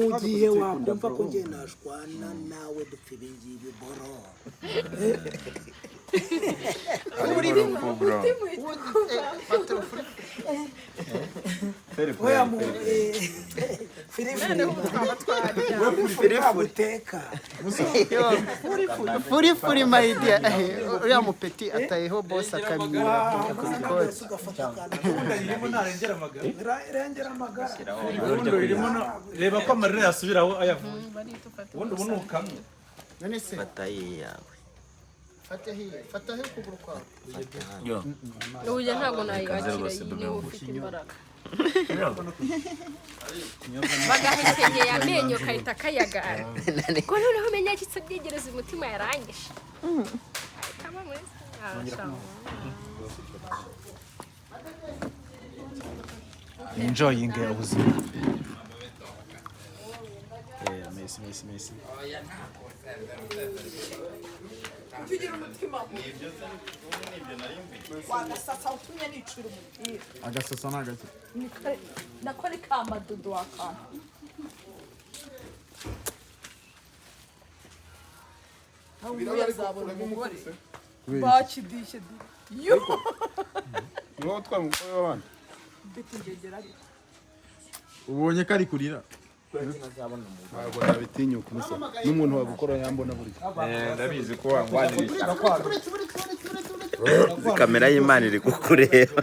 Mu gihe wakumva ko njye nashwana nawe dupfa ibingibi, bro. Harimo urupfu, bro. Oya, mu firifiri twaguteka. Furi furi, my dear. Uriya mupeti atayeho boss akamira ku ikoti. Ugafata akantu. Ubundi ayirimo ntarengera amagara. Rengera amagara. Ubundi uyirimo reba ko amarira yasubira aho ayavuye. Ubundi ubu ni ukamwe. None se Fata iyi yawe. Fata hiye, fata he ukuguru kwawe. Uburyo ntabwo nayibakira. Rwose, Iyi bebe niba ngushye. ufite imbaraga bagahekenyeye amenyo kahita kayagara ko noneho umenya akitse byegereza umutima yarangije ahita aba muri Ah, Enjoying ubuzima. Merci, merci, merci. Tugira umutima wagasasa utumye nicura umupira. Agasasa ni agake? Nako ni kamadudu wakantu. Nawe yazabona umugore bakidishye yo. Ni wowe utwaye umugore w'abandi. Mfite ingegera ariko. Ubonye ko ari kurira. Ntabwo nabitinyuka umusa n'umuntu wagukora yambona burya. Ndabizi ko wangwanirije. Kamera y'Imana iri kukureba.